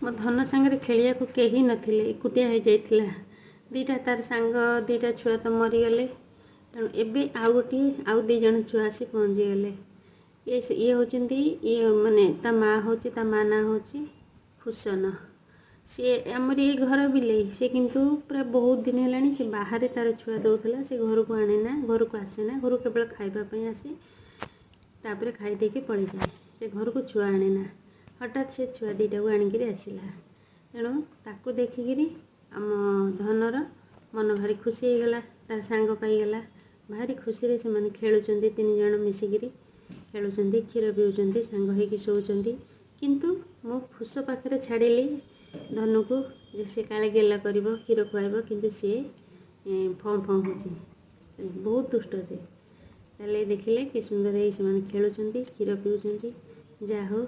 ମୋ ଧନ ସାଙ୍ଗରେ ଖେଳିବାକୁ କେହି ନଥିଲେ, ଏକୁଟିଆ ହେଇଯାଇଥିଲା। ଦୁଇଟା ତାର ସାଙ୍ଗ, ଦୁଇଟା ଛୁଆ ତ ମରିଗଲେ। ତେଣୁ ଏବେ ଆଉ ଗୋଟିଏ, ଆଉ ଦୁଇ ଜଣ ଛୁଆ ଆସି ପହଞ୍ଚିଗଲେ। ଇଏ ହେଉଛନ୍ତି, ଇଏ ମାନେ ତା ମା ହେଉଛି, ତା ମା ନାଁ ହେଉଛି ଫୁସନ। ସିଏ ଆମର ଏଇ ଘର ବିଲେଇ। ସେ କିନ୍ତୁ ପୁରା ବହୁତ ଦିନ ହେଲାଣି ସେ ବାହାରେ ତାର ଛୁଆ ଦେଉଥିଲା। ସେ ଘରକୁ ଆଣେ ନା, ଘରକୁ ଆସେ ନା। ଘରକୁ କେବଳ ଖାଇବା ପାଇଁ ଆସେ, ତାପରେ ଖାଇ ଦେଇକି ପଳେଇଯାଏ। ସେ ଘରକୁ ଛୁଆ ଆଣେ ନା। ହଠାତ୍ ସେ ଛୁଆ ଦୁଇଟାକୁ ଆଣିକିରି ଆସିଲା। ତେଣୁ ତାକୁ ଦେଖିକିରି ଆମ ଧନର ମନ ଭାରି ଖୁସି ହେଇଗଲା। ତାର ସାଙ୍ଗ ପାଇଗଲା। ଭାରି ଖୁସିରେ ସେମାନେ ଖେଳୁଛନ୍ତି, ତିନି ଜଣ ମିଶିକିରି ଖେଳୁଛନ୍ତି, କ୍ଷୀର ପିଉଛନ୍ତି, ସାଙ୍ଗ ହେଇକି ଶୋଉଛନ୍ତି। କିନ୍ତୁ ମୁଁ ଫୁସ ପାଖରେ ଛାଡ଼ିଲି ଧନୁକୁ ଯେ ସେ କାଳେ ଗେଲ କରିବ, କ୍ଷୀର ଖୁଆଇବ, କିନ୍ତୁ ସିଏ ଫଁ ଫଁ ହେଉଛି, ବହୁତ ଦୁଷ୍ଟ ସେ। ତାହେଲେ ଦେଖିଲେ କି ସୁନ୍ଦର ହେଇ ସେମାନେ ଖେଳୁଛନ୍ତି, କ୍ଷୀର ପିଉଛନ୍ତି। ଯାହା ହଉ।